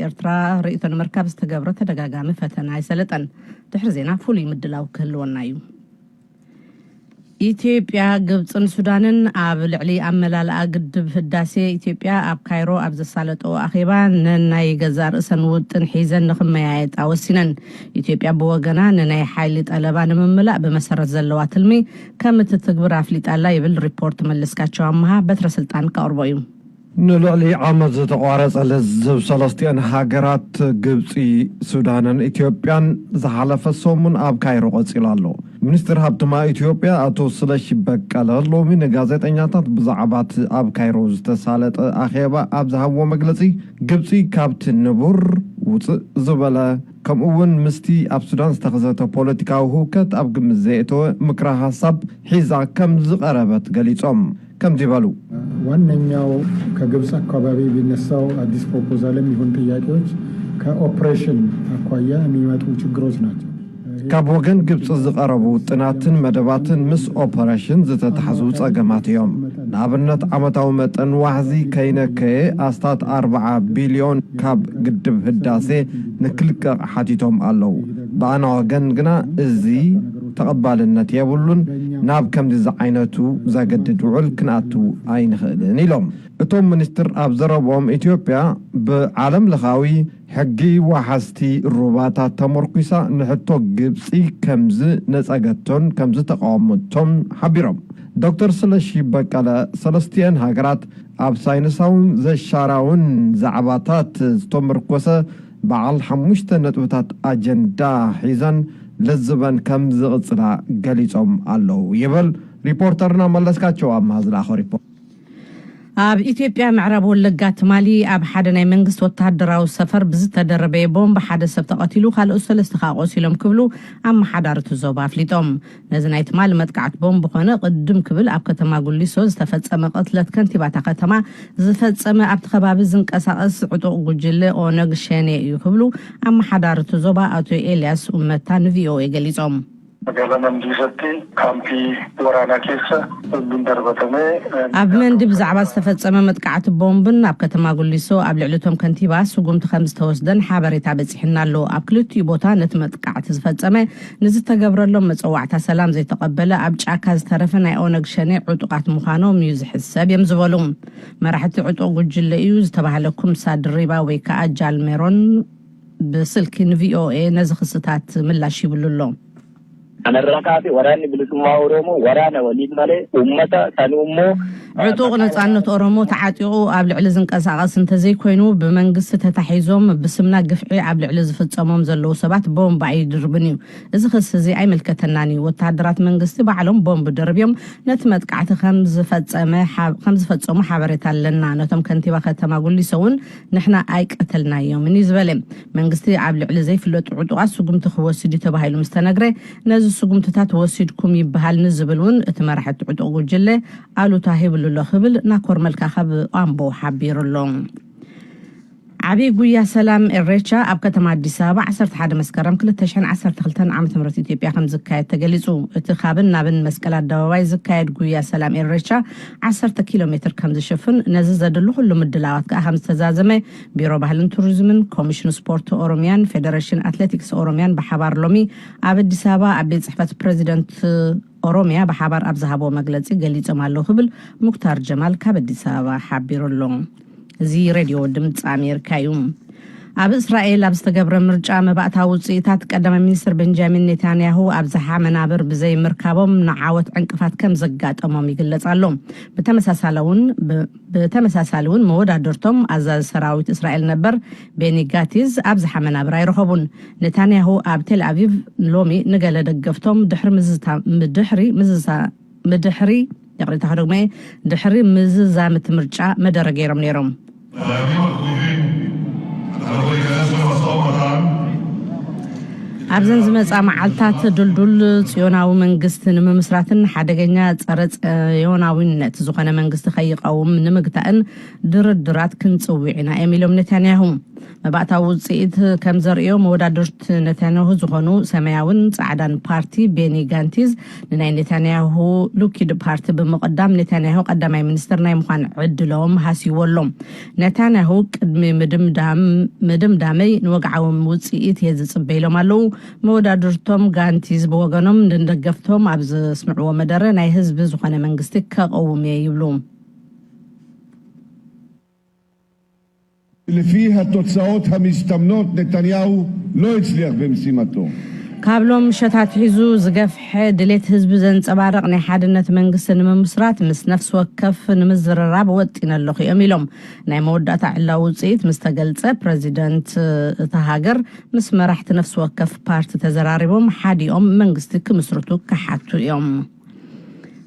ኤርትራ ርእይቶ ንምርካብ ዝተገብረ ተደጋጋሚ ፈተና ኣይሰለጠን። ድሕሪ ዜና ፍሉይ ምድላው ክህልወና እዩ። ኢትዮጵያ፣ ግብጽን ሱዳንን ኣብ ልዕሊ ኣመላልኣ ግድብ ህዳሴ ኢትዮጵያ ኣብ ካይሮ ኣብ ዘሳለጠኦ ኣኼባ፣ ነናይ ገዛእ ርእሰን ውጥን ሒዘን ንኽመያየጣ ወሲነን። ኢትዮጵያ ብወገና፣ ንናይ ሓይሊ ጠለባ ንምምላእ ብመሰረት ዘለዋ ትልሚ ከም እትትግብር ኣፍሊጣ ኣላ ይብል ሪፖርት መለስካቸው ኣመሃ። በትረ ስልጣን ከቕርቦ እዩ። ንልዕሊ ዓመት ዝተቋረጸ ልዝብ ሰለስቲኣን ሃገራት ግብጺ፣ ሱዳንን ኢትዮጵያን ዝሓለፈ ሰሙን ኣብ ካይሮ ቀጺሉ ኣሎ። ሚኒስትር ሃብቲ ማይ ኢትዮጵያ ኣቶ ስለሺ በቀለ ሎሚ ንጋዜጠኛታት ብዛዕባ እቲ ኣብ ካይሮ ዝተሳለጠ ኣኼባ ኣብ ዝሃብዎ መግለጺ፣ ግብጺ ካብቲ ንቡር ውጽእ ዝበለ፣ ከምኡ እውን ምስቲ ኣብ ሱዳን ዝተኸሰተ ፖለቲካዊ ህውከት ኣብ ግምት ዘየእተወ ምክረ ሓሳብ ሒዛ ከም ዝቐረበት ገሊጾም። ከምዚ በሉ። ዋነኛው ከግብፅ አካባቢ የሚነሳው አዲስ ፕሮፖዛልም ይሁን ጥያቄዎች ከኦፕሬሽን አኳያ የሚመጡ ችግሮች ናቸው። ካብ ወገን ግብፂ ዝቐረቡ ውጥናትን መደባትን ምስ ኦፐሬሽን ዝተታሕዙ ፀገማት እዮም። ንኣብነት ዓመታዊ መጠን ዋሕዚ ከይነከየ ኣስታት ኣርብዓ ቢልዮን ካብ ግድብ ህዳሴ ንክልቀቕ ሓቲቶም ኣለዉ። ብኣና ወገን ግና እዚ ተቐባልነት የብሉን። ናብ ከምዚ ዝዓይነቱ ዘገድድ ውዕል ክንኣቱ ኣይንኽእልን ኢሎም። እቶም ሚኒስትር ኣብ ዘረብኦም ኢትዮጵያ ብዓለም ለኻዊ ሕጊ ዋሓዝቲ ሩባታት ተመርኲሳ ንሕቶ ግብፂ ከምዝነፀገቶን ከምዝተቃወመቶን ሓቢሮም። ዶክተር ስለሺ በቀለ ሰለስቲአን ሃገራት ኣብ ሳይንሳውን ዘሻራውን ዛዕባታት ዝተመርኮሰ በዓል ሓሙሽተ ነጥብታት ኣጀንዳ ሒዘን ልዝበን ከም ዝቕፅላ ገሊፆም ኣለዉ ይብል ሪፖርተርና መለስካቸው ኣምሃ ዝለኣኾ ሪፖርት። ኣብ ኢትዮጵያ ምዕራብ ወለጋ ትማሊ ኣብ ሓደ ናይ መንግስቲ ወተሃደራዊ ሰፈር ብዝተደረበየ ቦምብ ሓደ ሰብ ተቐቲሉ ካልኦት ሰለስተ ከዓ ቆሲሎም ክብሉ ኣመሓዳርቲ ዞባ ኣፍሊጦም። ነዚ ናይ ትማሊ መጥቃዕቲ ቦምብ ኮነ ቅድም ክብል ኣብ ከተማ ጉሊሶ ዝተፈጸመ ቅትለት ከንቲባታ ከተማ ዝፈጸመ ኣብቲ ከባቢ ዝንቀሳቐስ ዕጡቕ ጉጅለ ኦነግ ሸኔ እዩ ክብሉ ኣመሓዳርቲ ዞባ ኣቶ ኤልያስ ኡመታ ንቪኦኤ ገሊጾም። Magaalaa Mandiisatti kaampii waraanaa keessa bombiin darbatame. ኣብ መንዲ ብዛዕባ ዝተፈጸመ መጥቃዕቲ ቦምብን ኣብ ከተማ ጉሊሶ ኣብ ልዕሊ እቶም ከንቲባ ስጉምቲ ከም ዝተወስደን ሓበሬታ በጺሕና ኣሎ። ኣብ ክልቲኡ ቦታ ነቲ መጥቃዕቲ ዝፈጸመ ንዝተገብረሎም መጸዋዕታ ሰላም ዘይተቐበለ ኣብ ጫካ ዝተረፈ ናይ ኦነግ ሸኔ ዕጡቓት ምዃኖም እዩ ዝሕሰብ እዮም ዝበሉ። መራሕቲ ዕጡቕ ጉጅለ እዩ ዝተባህለ ኩምሳ ድሪባ ወይ ከዓ ጃልሜሮን ብስልኪ ንቪኦኤ ነዚ ክስታት ምላሽ ይብሉ ኣሎ። Kanarraa kaasee waraanni bilisummaa Oromoo waraana waliin malee uummata sanuu immoo ዕጡቕ ነጻነት ኦሮሞ ተዓጢቑ ኣብ ልዕሊ ዝንቀሳቐስ እንተዘይኮይኑ ብመንግስቲ ተታሒዞም ብስምና ግፍዒ ኣብ ልዕሊ ዝፍጸሞም ዘለዉ ሰባት ቦምብ ኣይድርብን እዩ። እዚ ክሲ እዚ ኣይምልከተናን እዩ። ወተሃደራት መንግስቲ ባዕሎም ቦምብ ደርብዮም ነቲ መጥቃዕቲ ከም ዝፈጸመ ሓ- ከም ዝፈጸሙ ሓበሬታ ኣለና። ነቶም ከንቲባ ከተማ ጉሊሶ እውን ንሕና ኣይቀተልናዮምን እዩ ዝበለ። መንግስቲ ኣብ ልዕሊ ዘይፍለጡ ዕጡቓት ስጉምቲ ክወስድ እዩ ተባሂሉ ምስ ተነግረ፣ ነዚ ስጉምትታት ወሲድኩም ይበሃል ንዝብል እውን እቲ መራሕቲ ዕጡቕ ጉጅለ ኣሉታ ሂብሉ ኣሎ ክብል ናኮር መልካ ካብ ኣምቦ ሓቢሩ ኣሎ። ዓብዪ ጉያ ሰላም ኤሬቻ ኣብ ከተማ ኣዲስ ኣበባ ዓሰርተ ሓደ መስከረም ክልተ ሽሕን ዓሰርተ ክልተን ዓመተ ምህረት ኢትዮጵያ ከም ዝካየድ ተገሊጹ። እቲ ካብን ናብን መስቀል ኣደባባይ ዝካየድ ጉያ ሰላም ኤሬቻ ዓሰርተ ኪሎ ሜትር ከም ዝሽፍን፣ ነዚ ዘድሊ ኩሉ ምድላዋት ከኣ ከም ዝተዛዘመ ቢሮ ባህልን ቱሪዝምን፣ ኮሚሽን ስፖርት ኦሮሚያን ፌደሬሽን ኣትሌቲክስ ኦሮሚያን ብሓባር ሎሚ ኣብ ኣዲስ ኣበባ ኣብ ቤት ጽሕፈት ፕሬዚደንት ኦሮሚያ ብሓባር ኣብ ዝሃቦ መግለጺ ገሊጾም ኣለዉ ክብል ሙክታር ጀማል ካብ ኣዲስ ኣበባ ሓቢሩ ኣሎ። እዚ ሬድዮ ድምፂ ኣሜሪካ እዩ። ኣብ እስራኤል ኣብ ዝተገብረ ምርጫ መባእታዊ ውፅኢታት ቀዳማይ ሚኒስትር ቤንጃሚን ኔታንያሁ ኣብዝሓ መናብር ብዘይምርካቦም ንዓወት ዕንቅፋት ከም ዘጋጠሞም ይግለጽ ኣሎ። ብተመሳሳሊ እውን ብ- ብተመሳሳሊ እውን መወዳድርቶም ኣዛዚ ሰራዊት እስራኤል ነበር ቤኒ ጋቲዝ ኣብዝሓ መናብር ኣይረኸቡን። ኔታንያሁ ኣብ ቴል ኣቪቭ ሎሚ ንገለ ደገፍቶም ድሕሪ ምዝታ- ድሕሪ ምዝዛ- ምድሕሪ ይቕሬታ ከደግሞ እየ፣ ድሕሪ ምዝዛም እቲ ምርጫ መደረ ገይሮም ነይሮም። ኣብዘን ዝመፃ መዓልታት ድልዱል ፅዮናዊ መንግስቲ ንምምስራትን ሓደገኛ ፀረ ፅዮናዊነት ዝኾነ መንግስቲ ከይቀውም ንምግታእን ድርድራት ክንፅውዕ ኢና እዮም ኢሎም ኔታንያሁ። መባእታዊ ውፅኢት ከም ዘርእዮ፣ መወዳድርት ነታንያሁ ዝኾኑ ሰማያውን ፃዕዳን ፓርቲ ቤኒ ጋንቲዝ ንናይ ኔታንያሁ ሉኪድ ፓርቲ ብምቕዳም፣ ኔታንያሁ ቀዳማይ ሚኒስትር ናይ ምዃን ዕድሎም ሃስይዎ ኣሎ። ኔታንያሁ ቅድሚ ምድምዳም ምድምዳመይ ንወግዓዊ ውፅኢት እየ ዝፅበ ኢሎም ኣለዉ። መወዳድርቶም ጋንቲዝ ብወገኖም ንደገፍቶም ኣብ ዘስምዕዎ መደረ ናይ ህዝቢ ዝኾነ መንግስቲ ከቐውም እየ ይብሉ። לפי התוצאות המסתמנות, נתניהו לא הצליח במשימתו. ካብ ሎም ምሸት ኣትሒዙ ዝገፍሐ ድሌት ህዝቢ ዘንጸባርቕ ናይ ሓድነት መንግስቲ ንምምስራት ምስ ነፍሲ ወከፍ ንምዝርራብ ወጢነ ኣለኹ እዮም ኢሎም። ናይ መወዳእታ ዕላዊ ውፅኢት ምስ ተገልጸ፣ ፕረዚደንት እታ ሃገር ምስ መራሕቲ ነፍሲ ወከፍ ፓርቲ ተዘራሪቦም ሓዲኦም መንግስቲ ክምስርቱ ክሓቱ እዮም።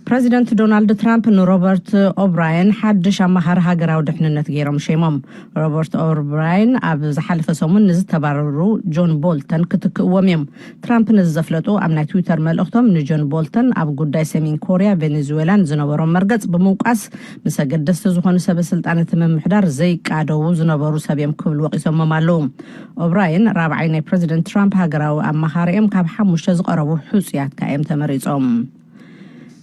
ፕረዚደንት ዶናልድ ትራምፕ ንሮበርት ኦብራየን ሓድሽ ኣማኻሪ ሃገራዊ ድሕንነት ገይሮም ሸይሞም። ሮበርት ኦብራየን ኣብ ዝሓለፈ ሰሙን ንዝተባረሩ ጆን ቦልተን ክትክእዎም እዮም። ትራምፕ ነዚ ዘፍለጡ ኣብ ናይ ትዊተር መልእኽቶም፣ ንጆን ቦልተን ኣብ ጉዳይ ሰሜን ኮርያ፣ ቬኔዙዌላን ዝነበሮም መርገጽ ብምውቃስ፣ ምስ ኣገደስቲ ዝኾኑ ሰበ ስልጣን እቲ ምምሕዳር ዘይቃደዉ ዝነበሩ ሰብ እዮም ክብሉ ወቒሶሞም ኣለዉ። ኦብራየን ራብዓይ ናይ ፕረዚደንት ትራምፕ ሃገራዊ ኣማኻሪ እዮም፣ ካብ ሓሙሽተ ዝቐረቡ ሕጹያት ከኣ እዮም ተመሪጾም።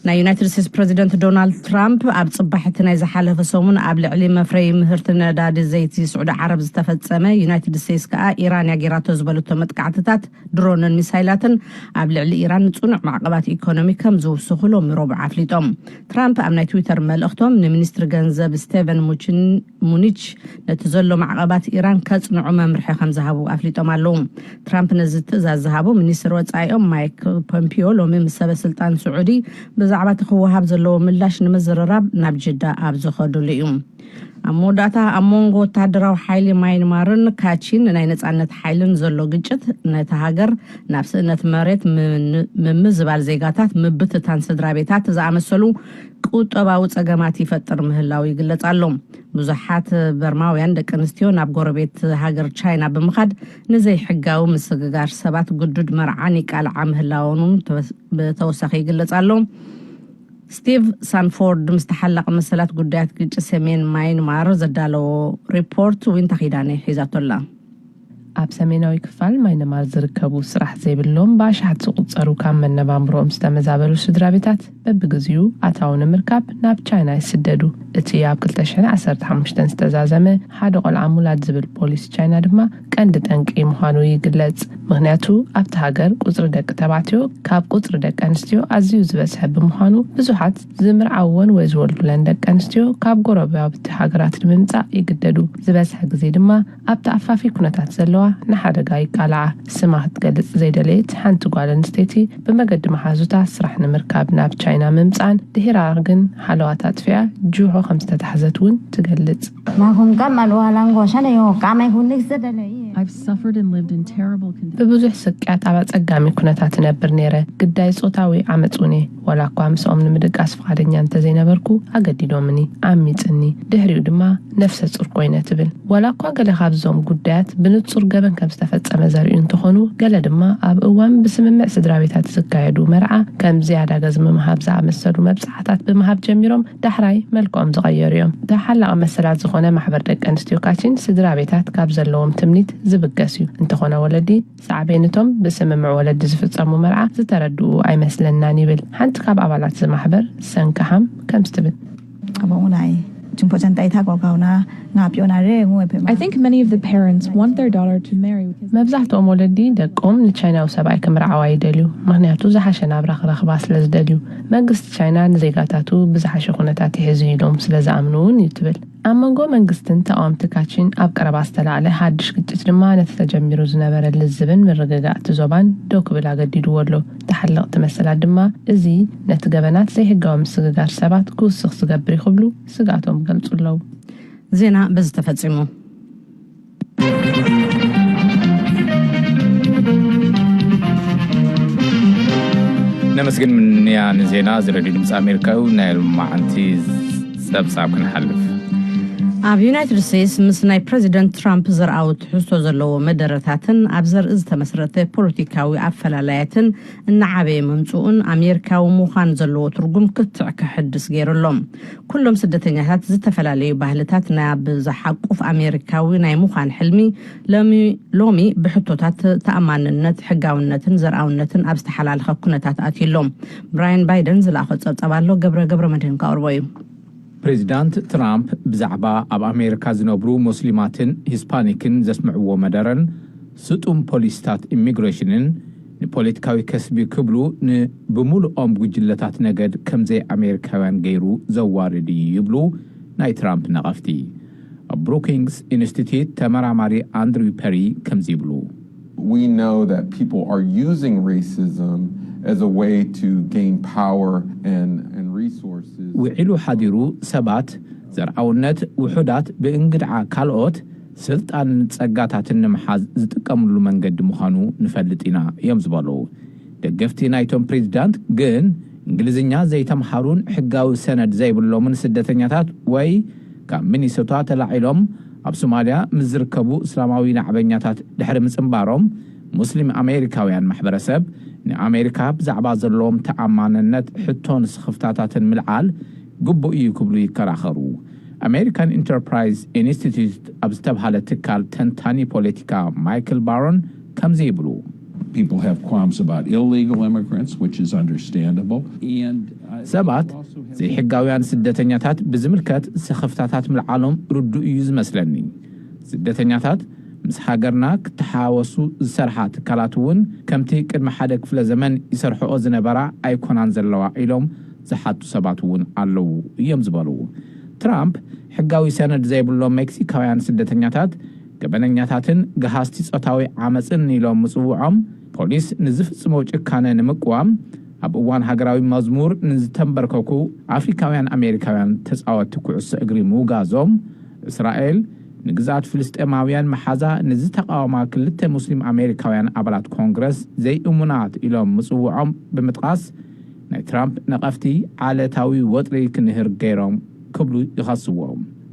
ናይ ዩናይትድ ስቴትስ ፕረዚደንት ዶናልድ ትራምፕ ኣብ ጽባሕ እቲ ናይ ዝሓለፈ ሰሙን ኣብ ልዕሊ መፍረዪ ምህርቲ ነዳዲ ዘይቲ ስዑዲ ዓረብ ዝተፈጸመ፣ ዩናይትድ ስቴትስ ከኣ ኢራን እያ ጌራቶ ዝበለቶ መጥቃዕትታት ድሮንን ሚሳይላትን ኣብ ልዕሊ ኢራን ጽኑዕ ማዕቐባት ኢኮኖሚ ከም ዝውስኹ ሎሚ ረቡዕ ኣፍሊጦም። ትራምፕ ኣብ ናይ ትዊተር መልእኽቶም፣ ንሚኒስትሪ ገንዘብ ስቴቨን ሙቺን ሙኒች ነቲ ዘሎ ማዕቐባት ኢራን ከጽንዑ መምርሒ ከም ዝሃቡ ኣፍሊጦም ኣለዉ። ትራምፕ ነዚ ትእዛዝ ዝሃቡ ሚኒስትር ወጻኢኦም ማይክ ፖምፒዮ ሎሚ ምስ ሰበ ስልጣን ስዑዲ ብዛዕባ እቲ ክወሃብ ዘለዎ ምላሽ ንምዝርራብ ናብ ጅዳ ኣብ ዝኸዱሉ እዩ። ኣብ መወዳእታ፣ ኣብ መንጎ ወታደራዊ ሓይሊ ማይንማርን ካቺን ናይ ነጻነት ሓይልን ዘሎ ግጭት፣ ነቲ ሃገር ናብ ስእነት መሬት፣ ምምዝባል ዜጋታት፣ ምብትታን ስድራ ቤታት ዝኣመሰሉ ቁጠባዊ ጸገማት ይፈጥር ምህላው ይግለጽ ኣሎ። ብዙሓት በርማውያን ደቂ ኣንስትዮ ናብ ጎረቤት ሃገር ቻይና ብምኻድ ንዘይሕጋዊ ምስግጋር ሰባት፣ ግዱድ መርዓን ይቃልዓ ምህላወን እውን ተወስ-፣ ብተወሳኺ ይግለጽ ኣሎ። ስቲቭ ሳንፎርድ ምስ ተሓላቒ መሰላት ጉዳያት ግጭት ሰሜን ማይንማር ዘዳለዎ ሪፖርት ዊንታ ኪዳነ ሒዛቶ ኣላ። ኣብ ሰሜናዊ ክፋል ማይንማር ዝርከቡ ስራሕ ዘይብሎም ብኣሽሓት ዝቑጸሩ ካብ መነባብሮኦም ዝተመዛበሉ ስድራ ቤታት በብግዚኡ ኣታዊ ንምርካብ ናብ ቻይና ይስደዱ። እቲ ኣብ ክልተ ሽሕን ዓሰርተ ሓሙሽተን ዝተዛዘመ ሓደ ቆልዓ ምውላድ ዝብል ፖሊሲ ቻይና ድማ ቀንዲ ጠንቂ ምዃኑ ይግለጽ። ምኽንያቱ ኣብቲ ሃገር ቁጽሪ ደቂ ተባዕትዮ ካብ ቁጽሪ ደቂ ኣንስትዮ ኣዝዩ ዝበዝሐ ብምዃኑ ብዙሓት ዝምርዓወን ወይ ዝወልዱለን ደቂ ኣንስትዮ ካብ ጎረባብቲ ሃገራት ንምምጻእ ይግደዱ። ዝበዝሐ ግዜ ድማ ኣብ ተኣፋፊ ኩነታት ዘለዋ ንሓደጋ ይቃልዓ። ስማ ክትገልጽ ዘይደለየት ሓንቲ ጓል ኣንስተይቲ ብመገዲ መሓዙታ ስራሕ ንምርካብ ናብ ቻይና ምምጻኣን ድሒራ ግን ሓለዋት ኣጥፊኣ ጅሆ ከም ዝተታሕዘት እውን ትገልጽ። Mahunga malwala ngosha na yo kama ihunix de lei. I've suffered and lived in terrible conditions. ብብዙሕ ስቅያት ኣብ ኣጸጋሚ ኩነታት እነብር ነይረ። ግዳይ ጾታዊ ዓመጽ እውን እየ። ዋላ እኳ ምስኦም ንምድቃስ ፍቓደኛ እንተዘይነበርኩ፣ ኣገዲዶምኒ፣ ዓሚጽኒ፣ ድሕሪኡ ድማ ነፍሰ ጹር ኮይነ ትብል። ዋላ እኳ ገለ ካብዞም ጉዳያት ብንጹር ገበን ከም ዝተፈጸመ ዘርእዩ እንተኾኑ፣ ገለ ድማ ኣብ እዋን ብስምምዕ ስድራ ቤታት ዝካየዱ መርዓ ከም ዝያዳ ገዝ ምምሃብ ዝኣመሰሉ መብጽዓታት ብምሃብ ጀሚሮም ዳሕራይ መልክዖም ዝቐየሩ እዮም። ተሓላቒ መሰላት ዝኾነ ማሕበር ደቂ ኣንስትዮ ካቺን ስድራ ቤታት ካብ ዘለዎም ትምኒት ዝብገስ እዩ። እንተኾነ ወለዲ ሳዕቤንቶም ብስምምዕ ወለዲ ዝፍጸሙ መርዓ ዝተረድኡ ኣይመስለናን ይብል። ሓንቲ ካብ ኣባላት እዚ ማሕበር ሰንካሃም ከምዚ ትብል። Abo unai. Chimpo chantaita kwa kauna ngapio na re ngue pe. I think many of the parents want their daughter to marry because መብዛሕትኦም ወለዲ ደቆም ንቻይናዊ ሰብኣይ ክምርዓዋ ይደልዩ፣ ምኽንያቱ ዝሓሸ ናብራ ክረኽባ ስለ ዝደልዩ። መንግስቲ ቻይና ንዜጋታቱ ብዝሓሸ ኩነታት ይሕዙ ኢሎም ስለ ዝኣምኑ እውን እዩ ትብል። ኣብ መንጎ መንግስትን ተቓወምቲ ካቺን ኣብ ቀረባ ዝተላዕለ ሓድሽ ግጭት ድማ ነቲ ተጀሚሩ ዝነበረ ልዝብን ምርግጋእ እቲ ዞባን ደው ክብል ኣገዲድዎ ኣሎ። ተሓለቕቲ መሰላት ድማ እዚ ነቲ ገበናት ዘይሕጋዊ ምስግጋር ሰባት ክውስኽ ዝገብር እዩ ክብሉ ስግኣቶም ይገልጹ ኣለዉ። ዜና በዚ ተፈጺሙ። ነመስግን ምንያ ንዜና እዚ ሬድዮ ድምፂ ኣሜሪካ እዩ። ናይ ሎማዓንቲ ጸብጻብ ክንሓልፍ። ኣብ ዩናይትድ ስቴትስ ምስ ናይ ፕረዚደንት ትራምፕ ዘርኣዊ ትሕዝቶ ዘለዎ መደረታትን ኣብ ዘርኢ ዝተመስረተ ፖለቲካዊ ኣፈላላያትን እናዓበየ ምምፅኡን ኣሜሪካዊ ምዃን ዘለዎ ትርጉም ክትዕ ከሕድስ ገይሩ ኣሎ። ኩሎም ስደተኛታት ዝተፈላለዩ ባህልታት ናይ ኣብ ዝሓቁፍ ኣሜሪካዊ ናይ ምዃን ሕልሚ ሎሚ ሎሚ ብሕቶታት ተኣማንነት፣ ሕጋውነትን ዘርኣውነትን ኣብ ዝተሓላለኸ ኩነታት ኣትዩ ኣሎ። ብራያን ባይደን ዝለኣኾ ጸብጻብ ኣሎ፣ ገብረ ገብረ መድህን ከቕርቦ እዩ። ፕሬዚዳንት ትራምፕ ብዛዕባ ኣብ ኣሜሪካ ዝነብሩ ሙስሊማትን ሂስፓኒክን ዘስምዕዎ መደረን ስጡም ፖሊሲታት ኢሚግሬሽንን ንፖለቲካዊ ከስቢ ክብሉ ንብምሉኦም ጉጅለታት ነገድ ከምዘይ ኣሜሪካውያን ገይሩ ዘዋርድ እዩ ይብሉ ናይ ትራምፕ ነቐፍቲ። ኣብ ብሩኪንግስ ኢንስቲትዩት ተመራማሪ ኣንድሪው ፐሪ ከምዚ ይብሉ። We know that people are using racism as a way to gain power and, and resources. ውዒሉ ሓዲሩ ሰባት ዘርኣውነት ውሑዳት ብእንግድዓ ካልኦት ስልጣንን ጸጋታትን ንምሓዝ ዝጥቀምሉ መንገዲ ምዃኑ ንፈልጥ ኢና እዮም ዝበሉ። ደገፍቲ ናይቶም ፕሬዚዳንት ግን እንግሊዝኛ ዘይተምሃሩን ሕጋዊ ሰነድ ዘይብሎምን ስደተኛታት ወይ ካብ ሚኒሶታ ተላዒሎም ኣብ ሶማልያ ምስ ዝርከቡ እስላማዊ ናዕበኛታት ድሕሪ ምጽንባሮም ሙስሊም ኣሜሪካውያን ማሕበረሰብ ንኣሜሪካ ብዛዕባ ዘለዎም ተኣማንነት ሕቶን ስኽፍታታትን ምልዓል ግቡእ እዩ ክብሉ ይከራኸሩ። ኣሜሪካን ኢንተርፕራይዝ ኢንስቲትዩት ኣብ ዝተብሃለ ትካል ተንታኒ ፖለቲካ ማይክል ባሮን ከምዚ ይብሉ። People have qualms about illegal immigrants, which is understandable. And uh, ሰባት also have ዘይሕጋውያን ስደተኛታት ብዝምልከት ስኽፍታታት ምልዓሎም ርዱእ እዩ ዝመስለኒ። ስደተኛታት ምስ ሃገርና ክተሓወሱ ዝሰርሓ ትካላት እውን ከምቲ ቅድሚ ሓደ ክፍለ ዘመን ይሰርሕኦ ዝነበራ ኣይኮናን ዘለዋ ኢሎም ዝሓቱ ሰባት እውን ኣለዉ እዮም ዝበሉ። ትራምፕ ሕጋዊ ሰነድ ዘይብሎም ሜክሲካውያን ስደተኛታት ገበነኛታትን ገሃዝቲ ጾታዊ ዓመፅን ኢሎም ምጽውዖም ፖሊስ ንዝፍጽሞ ጭካነ ንምቅዋም ኣብ እዋን ሃገራዊ መዝሙር ንዝተንበርከኩ ኣፍሪካውያን ኣሜሪካውያን ተጻወትቲ ኩዕሶ እግሪ ምውጋዞም እስራኤል ንግዝኣት ፍልስጤማውያን መሓዛ ንዝተቃወማ ክልተ ሙስሊም ኣሜሪካውያን ኣባላት ኮንግረስ ዘይእሙናት ኢሎም ምጽውዖም ብምጥቃስ ናይ ትራምፕ ነቐፍቲ ዓለታዊ ወጥሪ ክንህር ገይሮም ክብሉ ይኸስዎ።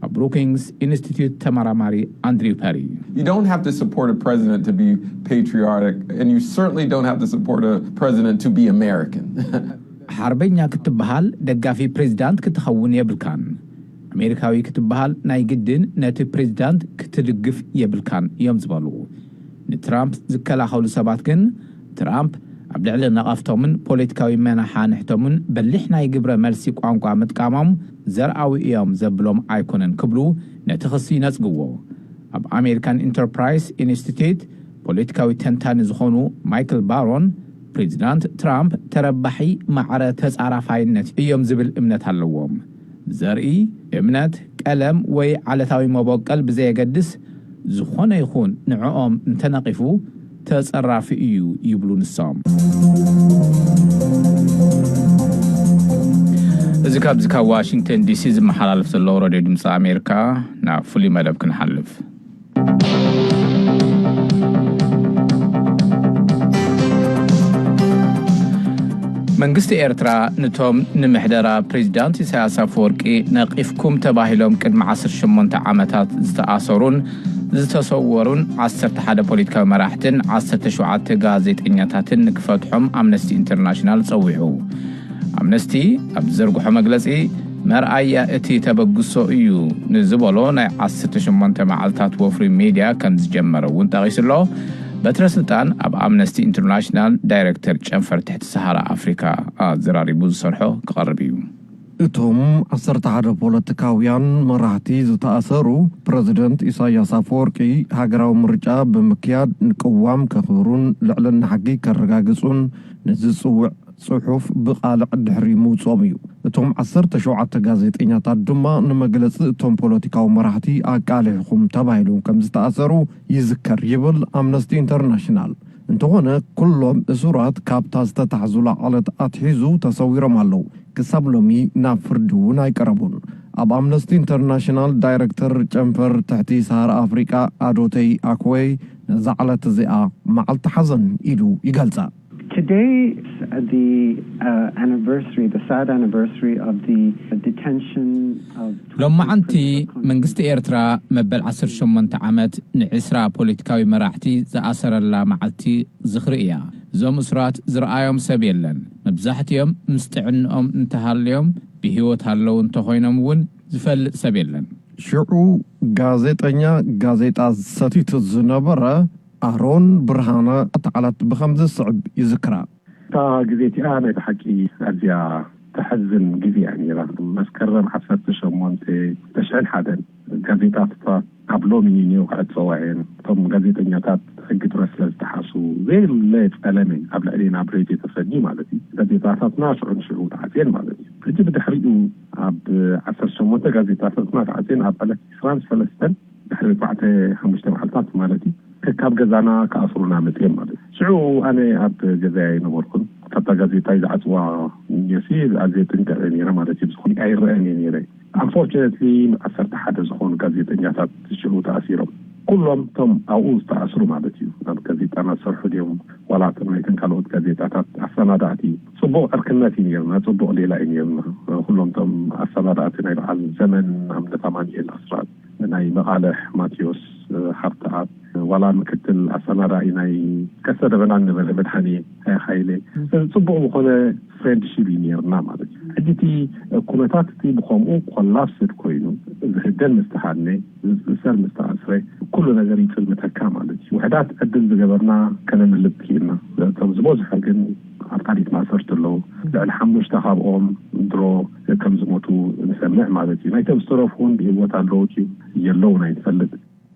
ኣብ ብሩኪንግስ ኢንስቲትዩት ተመራማሪ ኣንድሪው ፐሪ You don't have to support a president to be patriotic, and you certainly don't have to support a president to be American. ሓርበኛ ክትበሃል ደጋፊ ፕሬዚዳንት ክትኸውን የብልካን። ኣሜሪካዊ ክትበሃል ናይ ግድን ነቲ ፕሬዚዳንት ክትድግፍ የብልካን እዮም ዝበሉ። ንትራምፕ ዝከላኸሉ ሰባት ግን ትራምፕ ኣብ ልዕሊ ነቐፍቶምን ፖለቲካዊ መናሓንሕቶምን በሊሕ ናይ ግብረ መልሲ ቋንቋ ምጥቃሞም ዘርኣዊ እዮም ዘብሎም ኣይኮነን ክብሉ ነቲ ክሲ ይነጽግዎ። ኣብ ኣሜሪካን ኢንተርፕራይስ ኢንስቲትዩት ፖለቲካዊ ተንታኒ ዝኾኑ ማይክል ባሮን ፕሬዚዳንት ትራምፕ ተረባሒ ማዕረ ተጻራፋይነት እዮም ዝብል እምነት ኣለዎም። ዘርኢ፣ እምነት፣ ቀለም ወይ ዓለታዊ መበቀል ብዘየገድስ ዝኾነ ይኹን ንዕኦም እንተነቒፉ ተጸራፊ እዩ ይብሉ ንሶም። እዚ ካብዚ ካብ ዋሽንግተን ዲሲ ዝመሓላለፍ ዘሎ ሬድዮ ድምፂ ኣሜሪካ ናብ ፍሉይ መደብ ክንሓልፍ። መንግስቲ ኤርትራ ንቶም ንምሕደራ ፕሬዚዳንት ኢሳያስ ኣፈወርቂ ነቒፍኩም ተባሂሎም ቅድሚ ዓሰርተ ሸሞንተ ዓመታት ዝተኣሰሩን ዝተሰወሩን ዓሰርተ ሓደ ፖለቲካዊ መራሕትን ዓሰርተ ሸውዓተ ጋዜጠኛታትን ንክፈትሖም ኣምነስቲ ኢንተርናሽናል ጸዊዑ። ኣምነስቲ ኣብ ዝዘርግሖ መግለጺ መርኣያ እቲ ተበግሶ እዩ ንዝበሎ ናይ ዓሰርተ ሸሞንተ መዓልታት ወፍሪ ሚድያ ከም ዝጀመረ እውን ጠቒሱ ኣሎ። በትረ ስልጣን ኣብ ኣምነስቲ ኢንተርናሽናል ዳይሬክተር ጨንፈር ትሕቲ ሰሃራ ኣፍሪካ ኣዘራሪቡ ዝሰርሖ ክቐርብ እዩ። እቶም ዓሰርተ ሓደ ፖለቲካውያን መራሕቲ ዝተኣሰሩ ፕረዚደንት ኢሳያስ ኣፈወርቂ ሃገራዊ ምርጫ ብምክያድ ንቅዋም ከኽብሩን ልዕልና ሕጊ ከረጋግጹን ንዝጽውዕ ጽሑፍ ብቓልዕ ድሕሪ ምውጾም እዩ። እቶም ዓሰርተ ሸውዓተ ጋዜጠኛታት ድማ ንመግለጺ እቶም ፖለቲካዊ መራሕቲ ኣቃሊሕኹም ተባሂሎም ከም ዝተኣሰሩ ይዝከር ይብል ኣምነስቲ ኢንተርናሽናል። እንተኾነ ኩሎም እሱራት ካብታ ዝተታሕዙላ ዕለት ኣትሒዙ ተሰዊሮም ኣለዉ። ክሳብ ሎሚ ናብ ፍርዲ እውን ኣይቀረቡን። ኣብ ኣምነስቲ ኢንተርናሽናል ዳይረክተር ጨንፈር ትሕቲ ሰሃራ ኣፍሪቃ ኣዶተይ ኣክወይ ነዛ ዕለት እዚኣ መዓልቲ ሓዘን ኢሉ ይገልጻ። Today is the uh, anniversary, the sad anniversary of the detention of ሎማዓንቲ መንግስቲ ኤርትራ መበል ዓሰርተ ሸሞንተ ዓመት ንዒስራ ፖለቲካዊ መራሕቲ ዝኣሰረላ መዓልቲ ዝኽሪ እያ። እዞም እሱራት ዝረኣዮም ሰብ የለን። መብዛሕትኦም ምስ ጥዕንኦም እንተሃልዮም ብህይወት ኣለዉ እንተኾይኖም እውን ዝፈልጥ ሰብ የለን። ሽዑ ጋዜጠኛ ጋዜጣ ሰቲቱ ዝነበረ ኣሮን ብርሃነ ተዓላት ብኸምዚ ዝስዕብ ይዝክራ። እታ ግዜ እቲኣ ናይ ብሓቂ ኣዝያ ተሐዝን ግዜ እያ ነይራ። መስከረም ዓሰርተ ሸሞንተ ተሽዕን ሓደን ጋዜጣታት ኣብ ሎሚ ኒው ክዕጸዋ እየን። እቶም ጋዜጠኛታት ሕጊ ፕረስ ስለ ዝጠሓሱ ዘየለ ጸለመ ኣብ ልዕሌና ኣብ ሬድዮ ተፈኒ ማለት እዩ። ጋዜጣታትና ሽዑ ንሽዑ ተዓጽየን ማለት እዩ። ሕጂ ብድሕሪኡ ኣብ ዓሰርተ ሸሞንተ ጋዜጣታትና ተዓጽየን ኣብ ዕለት ዕስራን ሰለስተን ድሕሪ ኣርባዕተ ሓሙሽተ መዓልታት ማለት እዩ ከካብ ገዛና ክኣስሩና መፅዮም ማለት እዩ። ሽዑ ኣነ ኣብ ገዛይ ኣይነበርኩን። ካብታ ጋዜጣ ዝዓፅዋ ዮሲ ኣዝየ ጥንቀቐ ነይረ ማለት እዩ። ዝኾነ ኣይረአን እየ ነይረ። ኣንፎርቹነትሊ ዓሰርተ ሓደ ዝኾኑ ጋዜጠኛታት ሽዑ ተኣሲሮም። ኩሎም እቶም ኣብኡ ዝተኣስሩ ማለት እዩ ኣብ ጋዜጣና ዝሰርሑ ድዮም ዋላ እቶም ናይተን ካልኦት ጋዜጣታት ኣሰናዳእቲ። ፅቡቕ ዕርክነት እዩ ነይርና፣ ፅቡቕ ሌላ እዩ ነይርና። ኩሎም እቶም ኣሰናዳእቲ ናይ በዓል ዘመን ኣብነት ኣማኑኤል ኣስራት፣ ናይ መቓልሕ ማቴዎስ ሓብተኣብ፣ ዋላ ምክትል ኣሰናዳኢ ናይ ቀስተ ደበና ነበረ መድሓኒ ሃይለ። ስለዚ ፅቡቕ ዝኾነ ፍሬንድሺፕ እዩ ነይርና ማለት እዩ። ሕጂ እቲ ኩነታት እቲ ብከምኡ ኮላፕስድ ኮይኑ ዝህደን ምስ ተሃድነ ዝእሰር ምስ ተኣስረ ኩሉ ነገር ይፅልምተካ ማለት እዩ። ውሕዳት ዕድል ዝገበርና ከነምልጥ ክኢልና። እቶም ዝበዝሑ ግን ኣብ ካሊት ማእሰርቲ ኣለዉ። ልዕሊ ሓሙሽተ ካብኦም ድሮ ከም ዝሞቱ ንሰምዕ ማለት እዩ። ናይቶም ዝተረፉ እውን ብህይወት ኣለዉ ድዩ የለውን ኣይንፈልጥ።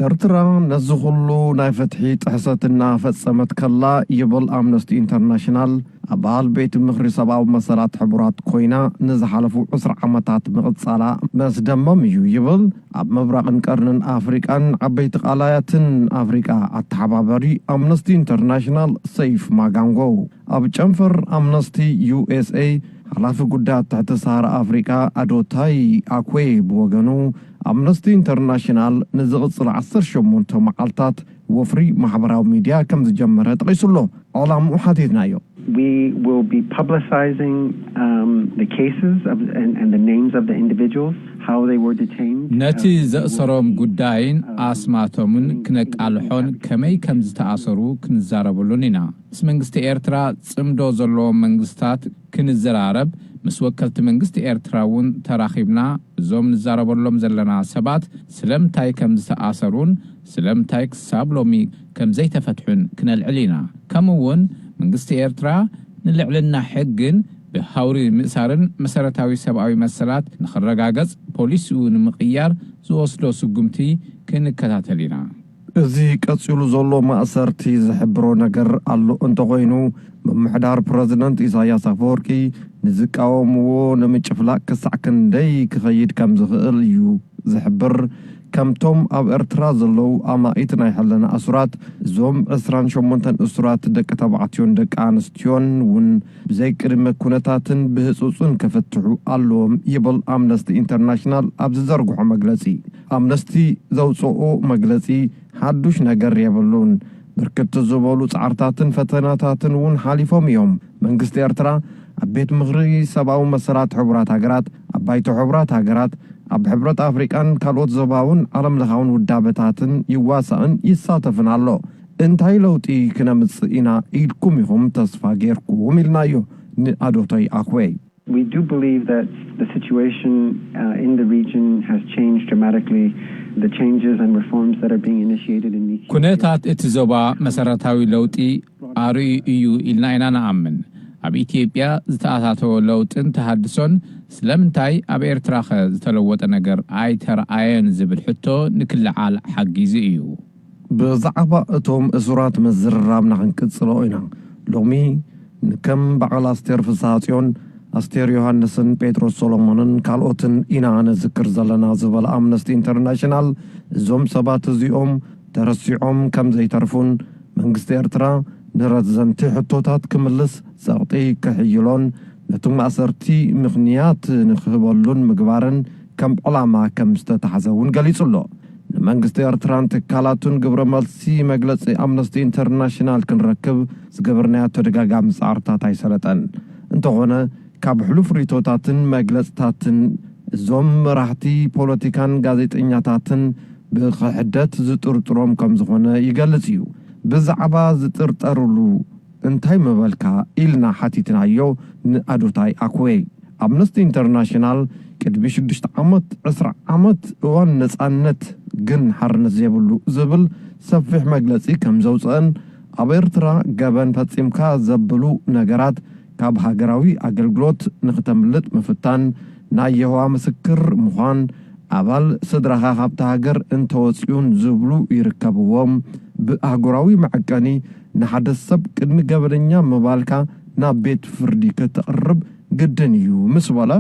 ኤርትራ ነዚ ኩሉ ናይ ፍትሒ ጥሕሰት እናፈጸመት ከላ ይብል ኣምነስቲ ኢንተርናሽናል ኣባል ቤት ምኽሪ ሰብኣዊ መሰላት ሕቡራት ኮይና ንዝሓለፉ ዕስራ ዓመታት ምቕጻላ መስደመም እዩ ይብል። ኣብ ምብራቕን ቀርንን ኣፍሪቃን ዓበይቲ ቃላያትን ኣፍሪቃ ኣተሓባባሪ ኣምነስቲ ኢንተርናሽናል ሰይፍ ማጋንጎ ኣብ ጨንፈር ኣምነስቲ ዩ ኤስ ኤ ሓላፊ ጉዳያት ትሕቲ ሰሃራ ኣፍሪቃ ኣዶታይ ኣኩዌ ብወገኑ ኣምነስቲ ኢንተርናሽናል ንዝቕጽል ዓሰርተ ሸሞንተ መዓልታት ወፍሪ ማሕበራዊ ሚድያ ከም ዝጀመረ ጠቒሱ ኣሎ። ዕላምኡ ሓቲትናዮ። We will be publicizing um, the cases of, and, and the names of the individuals, how they were detained. ነቲ ዘእሰሮም ጉዳይን ኣስማቶምን ክነቃልሖን ከመይ ከም ዝተኣሰሩ ክንዛረበሉን ኢና። ምስ መንግስቲ ኤርትራ ጽምዶ ዘለዎም መንግስታት ክንዘራረብ፣ ምስ ወከልቲ መንግስቲ ኤርትራ እውን ተራኺብና እዞም ንዛረበሎም ዘለና ሰባት ስለምንታይ ከም ዝተኣሰሩን ስለምንታይ ክሳብ ሎሚ ከም ዘይተፈትሑን ክነልዕል ኢና። ከምኡ እውን መንግስቲ ኤርትራ ንልዕልና ሕግን ብሃውሪ ምእሳርን መሰረታዊ ሰብኣዊ መሰላት ንኽረጋገጽ ፖሊሲኡ ንምቕያር ዝወስዶ ስጉምቲ ክንከታተል ኢና። እዚ ቀጺሉ ዘሎ ማእሰርቲ ዝሕብሮ ነገር ኣሎ እንተኾይኑ፣ ምምሕዳር ፕረዚደንት ኢሳያስ ኣፈወርቂ ንዝቃወምዎ ንምጭፍላቕ ክሳዕ ክንደይ ክኸይድ ከም ዝኽእል እዩ ዝሕብር። ከምቶም ኣብ ኤርትራ ዘለዉ ኣማኢት ናይ ሕልና እሱራት፣ እዞም ዕስራን ሸሞንተን እሱራት ደቂ ተባዕትዮን ደቂ ኣንስትዮን እውን ብዘይ ቅድመ ኩነታትን ብህጹጽን ክፍትሑ ኣለዎም ይብል ኣምነስቲ ኢንተርናሽናል ኣብ ዝዘርግሖ መግለጺ። ኣምነስቲ ዘውጽኦ መግለጺ ሓዱሽ ነገር የብሉን። ብርክት ዝበሉ ጻዕርታትን ፈተናታትን እውን ሓሊፎም እዮም። መንግስቲ ኤርትራ ኣብ ቤት ምኽሪ ሰብኣዊ መሰላት ሕቡራት ሃገራት፣ ኣብ ባይቶ ሕቡራት ሃገራት፣ ኣብ ሕብረት ኣፍሪቃን ካልኦት ዞባውን ዓለምለኻውን ውዳበታትን ይዋሳእን ይሳተፍን ኣሎ። እንታይ ለውጢ ክነምጽእ ኢና ኢልኩም ኢኹም ተስፋ ጌርኩም ኢልናዮ ንኣዶቶይ ኣኽወይ። We do believe that the situation uh, in the region has changed dramatically. The changes and reforms that are being initiated in these ኩነታት እቲ ዞባ መሰረታዊ ለውጢ ኣርእዩ እዩ ኢልና ኢና ንኣምን። ኣብ ኢትዮጵያ ዝተኣታተወ ለውጥን ተሃድሶን ስለምንታይ ኣብ ኤርትራኸ ዝተለወጠ ነገር ኣይተረኣየን ዝብል ሕቶ ንክልዓል ሓጊዙ እዩ። ብዛዕባ እቶም እሱራት ምዝርራብና ክንቅጽሎ ኢና። ሎሚ ንከም በዓል ኣስቴር ፍስሃጽዮን፣ ኣስቴር ዮሃንስን ጴጥሮስ ሶሎሞንን ካልኦትን ኢና ነዝክር ዘለና ዝበለ ኣምነስቲ ኢንተርናሽናል፣ እዞም ሰባት እዚኦም ተረሲዖም ከም ዘይተርፉን መንግስቲ ኤርትራ ንረዘንቲ ሕቶታት ክምልስ ጸቕጢ ክሕይሎን ነቲ ማእሰርቲ ምኽንያት ንክህበሉን ምግባርን ከም ዕላማ ከም ዝተታሕዘ እውን ገሊጹ ኣሎ። ንመንግስቲ ኤርትራን ትካላቱን ግብረ መልሲ መግለጺ ኣምነስቲ ኢንተርናሽናል ክንረክብ ዝገበርናዮ ተደጋጋሚ ጻዕርታት ኣይሰለጠን። እንተኾነ፣ ካብ ሕሉፍ ርእይቶታትን መግለጽታትን እዞም መራሕቲ ፖለቲካን ጋዜጠኛታትን ብኽሕደት ዝጥርጥሮም ከም ዝኾነ ይገልጽ እዩ። ብዛዕባ ዝጥርጠርሉ እንታይ ምበልካ ኢልና ሓቲትናዮ ንኣዶታይ ኣኩዌ። ኣምነስቲ ኢንተርናሽናል ቅድሚ ሽዱሽተ ዓመት፣ ዕስራ ዓመት እዋን ነጻነት ግን ሓርነት ዘይብሉ ዝብል ሰፊሕ መግለጺ ከም ዘውጽአን፣ ኣብ ኤርትራ ገበን ፈጺምካ ዘብሉ ነገራት ካብ ሃገራዊ ኣገልግሎት ንኽተምልጥ ምፍታን፣ ናይ የሆዋ ምስክር ምዃን፣ ኣባል ስድራኻ ካብታ ሃገር እንተወጺኡን ዝብሉ ይርከብዎም። ብኣህጉራዊ መዐቀኒ ንሓደ ሰብ ቅድሚ ገበነኛ ምባልካ ናብ ቤት ፍርዲ ከተቕርብ ግድን እዩ ምስ በለ፣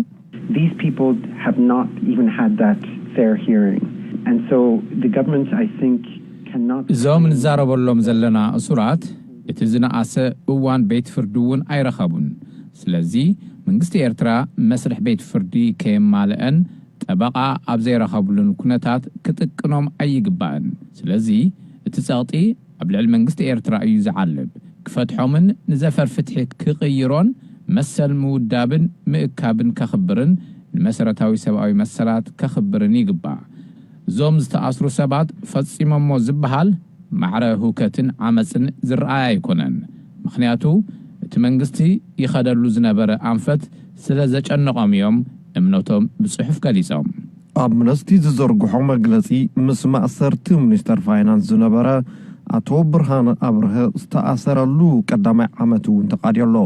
These people have not even had that fair hearing. And so the government, I think, cannot እዞም ንዛረበሎም ዘለና እሱራት እቲ ዝነኣሰ እዋን ቤት ፍርዲ እውን ኣይረኸቡን። ስለዚ መንግስቲ ኤርትራ መስርሕ ቤት ፍርዲ ከየማልአን ጠበቓ ኣብ ዘይረኸብሉን ኩነታት ክጥቅኖም ኣይግባእን። ስለዚ እቲ ጸቕጢ ኣብ ልዕሊ መንግስቲ ኤርትራ እዩ ዝዓልብ። ክፈትሖምን ንዘፈር ፍትሒ ክቕይሮን መሰል ምውዳብን ምእካብን ከኽብርን ንመሰረታዊ ሰብኣዊ መሰላት ከኽብርን ይግባእ። እዞም ዝተኣስሩ ሰባት ፈጺሞሞ ዝበሃል ማዕረ ህውከትን ዓመጽን ዝረኣይ ኣይኮነን። ምኽንያቱ እቲ መንግስቲ ይኸደሉ ዝነበረ ኣንፈት ስለ ዘጨነቖም እዮም እምነቶም ብጽሑፍ ገሊጾም። ኣምነስቲ ዝዘርግሖ መግለጺ ምስ ማእሰርቲ ሚኒስተር ፋይናንስ ዝነበረ ኣቶ ብርሃነ ኣብርሀ ዝተኣሰረሉ ቀዳማይ ዓመት እውን ተቓድዮ ኣሎ።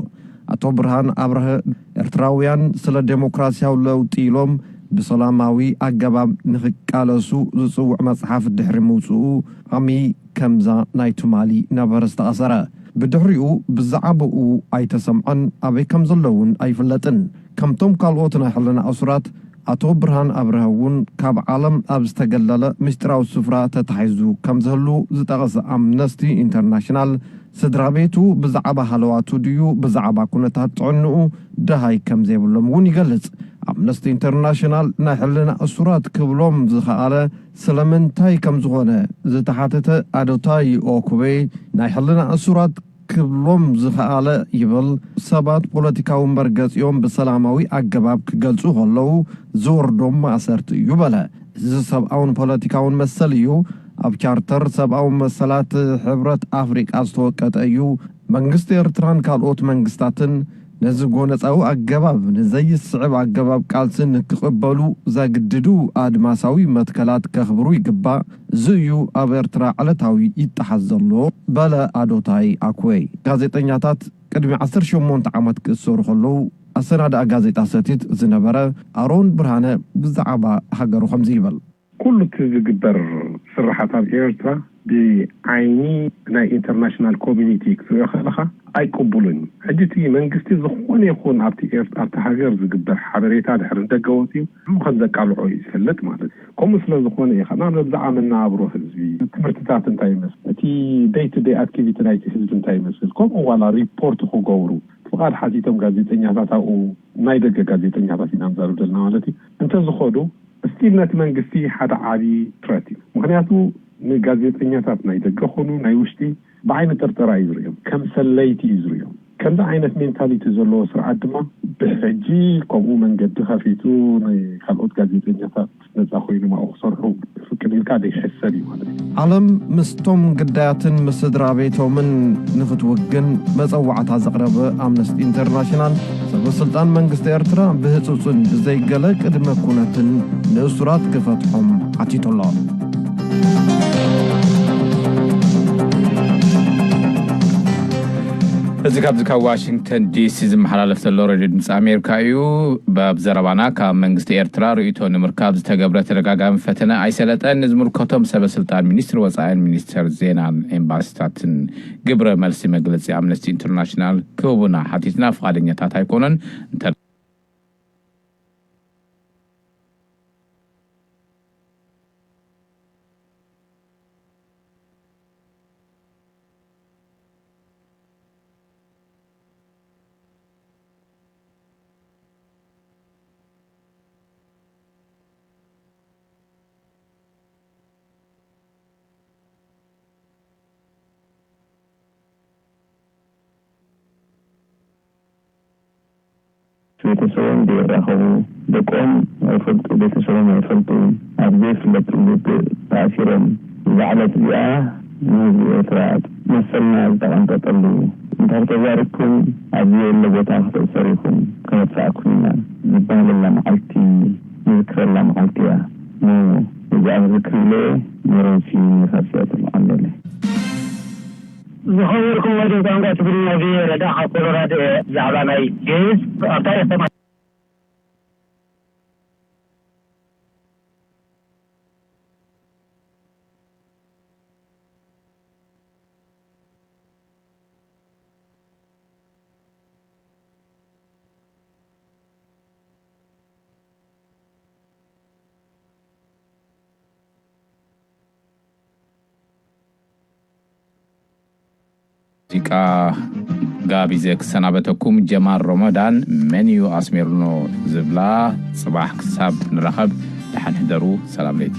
ኣቶ ብርሃን ኣብርሀ ኤርትራውያን ስለ ዴሞክራሲያዊ ለውጢ ኢሎም ብሰላማዊ ኣገባብ ንኽቃለሱ ዝጽውዕ መጽሓፍ ድሕሪ ምውጽኡ ዓሚ ከምዛ ናይ ትማሊ ነበረ ዝተኣሰረ። ብድሕሪኡ ብዛዕባኡ ኣይተሰምዐን፣ ኣበይ ከም ዘሎ እውን ኣይፍለጥን። ከምቶም ካልኦት ናይ ሕልና እሱራት ኣቶ ብርሃን ኣብርሀ እውን ካብ ዓለም ኣብ ዝተገለለ ምስጢራዊ ስፍራ ተታሒዙ ከም ዝህሉ ዝጠቐሰ ኣምነስቲ ኢንተርናሽናል፣ ስድራ ቤቱ ብዛዕባ ሃለዋቱ ድዩ ብዛዕባ ኩነታት ጥዕንኡ ደሃይ ከም ዘይብሎም እውን ይገልጽ። ኣምነስቲ ኢንተርናሽናል ናይ ሕልና እሱራት ክብሎም ዝኸኣለ ስለምንታይ ከም ዝኾነ ዝተሓተተ ኣዶታይ ኦኩቤ፣ ናይ ሕልና እሱራት ክብሎም ዝኸኣለ ይብል፣ ሰባት ፖለቲካዊ መርገጺኦም ብሰላማዊ ኣገባብ ክገልጹ ከለዉ ዝወርዶም ማእሰርቲ እዩ በለ። እዚ ሰብኣውን ፖለቲካውን መሰል እዩ። ኣብ ቻርተር ሰብኣዊ መሰላት ሕብረት ኣፍሪቃ ዝተወቀጠ እዩ። መንግስቲ ኤርትራን ካልኦት መንግስታትን ነዚ ጎነጻዊ ኣገባብ ንዘይስዕብ ኣገባብ ቃልሲ ንክቕበሉ ዘግድዱ ኣድማሳዊ መትከላት ከኽብሩ ይግባእ። እዚ እዩ ኣብ ኤርትራ ዕለታዊ ይጠሓስ ዘሎ በለ ኣዶታይ ኣኩዌ። ጋዜጠኛታት ቅድሚ ዓሰርተ ሸሞንተ ዓመት ክእሰሩ ከለዉ ኣሰናድኣ ጋዜጣ ሰቲት ዝነበረ ኣሮን ብርሃነ ብዛዕባ ሃገሩ ከምዚ ይብል። ኩሉ እቲ ዝግበር ስራሓት ኣብ ኤርትራ ብዓይኒ ናይ ኢንተርናሽናል ኮሚኒቲ ክትሪኦ ከለኻ ኣይቅቡልን እዩ። ሕጂ እቲ መንግስቲ ዝኾነ ይኹን ኣብቲ ኤርት-፣ ኣብቲ ሃገር ዝግበር ሓበሬታ ድሕሪ ንደገ ወፂኡ ንዑ ከም ዘቃልዖ እዩ ዝፈልጥ ማለት እዩ። ከምኡ ስለ ዝኾነ እዩ ከዓ ብዛዕባ መነባብሮ ህዝቢ፣ ትምህርትታት እንታይ ይመስል፣ እቲ ደይ ቱ ደይ ኣክቲቪቲ ናይቲ ህዝቢ እንታይ ይመስል፣ ከምኡ ዋላ ሪፖርት ክገብሩ ፍቓድ ሓቲቶም ጋዜጠኛታት ኣብኡ ናይ ደገ ጋዜጠኛታት ኢና ንዛረብ ዘለና ማለት እዩ እንተዝኸዱ ስቲል ነቲ መንግስቲ ሓደ ዓቢ ትረት እዩ። ምኽንያቱ ንጋዜጠኛታት ናይ ደገ ኾኑ ናይ ውሽጢ ብዓይኒ ጥርጠራ እዩ ዝርእዮም። ከም ሰለይቲ እዩ ዝርእዮም። ከምዚ ዓይነት ሜንታሊቲ ዘለዎ ስርዓት ድማ ብሕጂ ከምኡ መንገዲ ከፊቱ ንካልኦት ጋዜጠኛታት ነጻ ኮይኖም ኣብኡ ክሰርሑ ፍቅድ ኢልካ ዘይሕሰብ እዩ ማለት እዩ። ዓለም ምስቶም ግዳያትን ምስ ስድራ ቤቶምን ንኽትውግን መጸዋዕታ ዘቕረበ ኣምነስቲ ኢንተርናሽናል፣ ሰበ ስልጣን መንግስቲ ኤርትራ ብህጹጽን ብዘይገለ ቅድመ ኩነትን ንእሱራት ክፈትሖም ሓቲቱ ኣሎ። እዚ ካብዚ ካብ ዋሽንግተን ዲሲ ዝመሓላለፍ ዘሎ ሬድዮ ድምፂ ኣሜሪካ እዩ። በብ ዘረባና ካብ መንግስቲ ኤርትራ ርእይቶ ንምርካብ ዝተገብረ ተደጋጋሚ ፈተነ ኣይሰለጠን። ንዝምልከቶም ሰበ ስልጣን ሚኒስትሪ ወፃኢን ሚኒስተር ዜናን ኤምባሲታትን ግብረ መልሲ መግለፂ ኣምነስቲ ኢንተርናሽናል ክህቡና ሓቲትና ፍቓደኛታት ኣይኮኑን። እንተ ቤተሰቦም ዘይራኸቡ፣ ደቆም ኣይፈልጡ፣ ቤተሰቦም ኣይፈልጡ፣ ኣብ ዘይፍለጥ ውግእ ተኣሲሮም። እዛ ዕለት እዚኣ ንህዝቢ ኤርትራ መሰልና ዝተቐንጠጠሉ፣ እንተ ተዛሪብኩም ኣብ ዘየለ ቦታ ክትእሰሩ ኢኹም፣ ከነጥፍኣኩም ኢና ዝበሃለላ መዓልቲ ንዝክረላ መዓልቲ እያ። እሞ እዚኣ ክዝክር ኢለ ሜሮንሲ ንኻስያ ተመዓለለ። ዝኸበርኩም ወዲ ቋንቋ ትግርኛ ቪኦኤ ረዳ ካብ ኮሎራዶ እየ። ብዛዕባ ናይ ኬዝ ኣብ ታሪኽ ተማ- ሙዚቃ ጋቢዘ ክሰናበተኩም። ጀማል ሮመዳን መን እዩ ኣስሜርኖ ዝብላ። ጽባሕ ክሳብ ንራኸብ፣ ደሓን ሕደሩ። ሰላም ለይቲ።